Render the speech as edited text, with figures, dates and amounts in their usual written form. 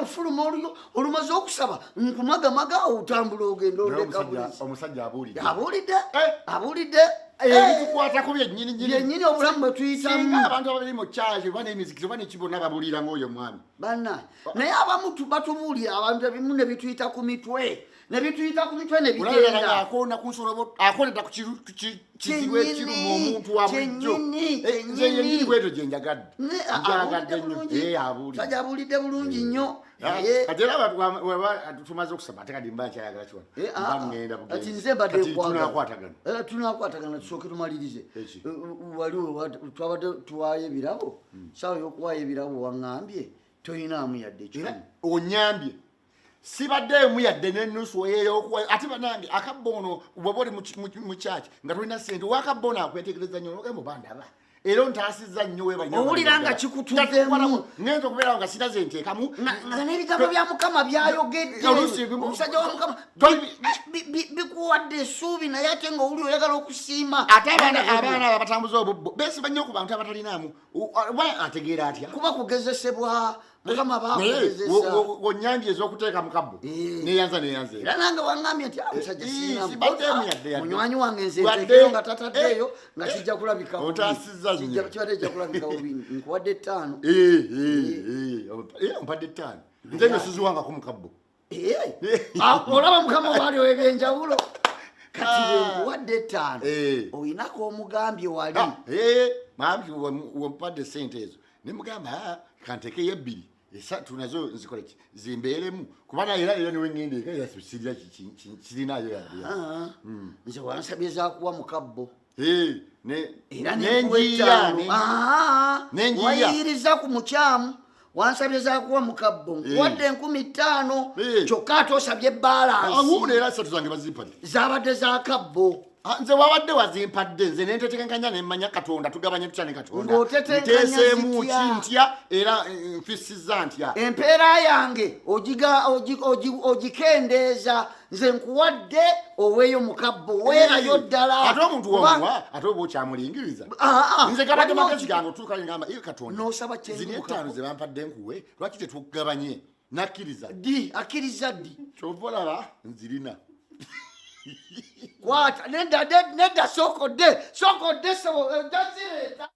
Ofuluma oluyo olumaze okusaba, nkumagamaga, otambula ogenda Naye ondeka. Omusajja abuulidde. Abuulidde. Eh. Abuulidde. Ebitukwatako byennyini nyini. Byennyini, obulamu bwe tuyitamu. Singa abantu ababiri mu kyaki oba n'emizikiti oba neki bonna babuulira ng'oyo mwami. Banna, naye abamu batubuulira abantu ebimu ne bituyita ku mitwe, ne bituyita ku mitwe ne Olabira bigenda. Nga akoona ku nsolo, akoonedda ku kizibu ekiruma omuntu wa bulijjo. Kyennyini, Eh, nze yennyini kyennyini. bwetyo gye njagadde. Njagadde Abuulidde nnyo. bulungi. Eh, abuulidde. Sajja abuulidde bulungi nnyo. Ah, Naye kati era abantu tumaze okusaba, ate kati mba nkyayagala kiwano. Eh, Mba ah, ah. ŋŋenda Kati bugenzi. nze mbadde Kati nkwagala. tunakwatagana. Eh, tunakwatagana, tusooke tumalirize. Eki? Eh, waliwo twabadde tuwaayo ebirabo, saawa y'okuwaayo ebirabo waŋŋambye toyinaamu yadde Era ekikumi. onyambye, sibaddeemu yadde n'ennusu eyokuwa. Ate banange, akabba ono bw'oba oli mu kyaki nga tolina sente, owakabba ono akwetegereza nnyo, nogamba oba ndaba era ontaasizza nnyo, weebale nnyo. Owulira nga kikutuddemu. Ngenza okubeerawo nga sina ze nteekamu. Nga n'ebigambo bya Mukama byayogedde, Oluusi omusajja wa Mukama, bikuwadde essuubi, naye ate nga owuli oyagala okusiima. Ate abaana abo abatambuza obubbo beesiba nnyo ku bantu abatalinamu. Oba ategeera atya? Kuba kugezesebwa, Mukama Naye bakugezesa. wonyambye ez'okuteeka mu kabbo. Eh. Neyanza, neyanza. Era nange waŋŋambye nti, "Ah, musajja, Eh, sirina sibaddeemu yadde yadde. munywanyi wange, nze Wadde. nteekeyo nga tataddeeyo, nga Eh, kijja kulabika bubi." Ontaasizza nnyo. Kibadde kijja kulabika bubi, nkuwadde 5. Eh, eh, eh, eh, ompadde 5, nze no siziwangako mu kabbo. Eh, ah, olaba Mukama waali ow'ebyenjawulo. Kati bwe nkuwadde 5, Eh. oyinako omugambye wali? Ah, eh, mwami wempadde sente ezo, nemugamba, "Ah, kantekeyo ebbiri, esatu nazo nzikole ki, zimbeeremu," kuba naye era niwe ngenda eka, era sirina sirinayo yadde. Ah, nze wansabye zakuwa mu kabbo. Eh, Era nenkuwa nenjiya, 5. Ah, nenjiya. Wayiyiriza ku mukyamu. Wansabye zakuwa mu kabbo, nkuwadde 5000. Eh. Kyokka ate osabye balance. Awo era esatu zange bazimpadde. Zabadde za kabbo. Ah, nze wabadde wazimpadde, nze nentetenkanya nemmanya Katonda tugabanye tutya ne Katonda. Ng'otetenkanya Nteeseemu zitya? ki ntya, era eh, nfisizza ntya? Empeera yange ogikendeeza. Nze nkuwadde, oweeyo mu kabbo, weerayo ddala. Ate omuntu womuwa, ate oba okyamulingiriza. Ah, ah. Nze gabadde Waliwo magezi gange otuuka ngamba, "Iye Katonda, N'osaba kyenju ziri mu 5 kabbo. ze bampadde nkuwe, lwaki tetugabanye?" Nakkiriza. Ddi akkiriza ddi? Kyova olaba nzirina. Kwata, nedda, nedda, sookodde, sookodde, sebo, ojja zireeta.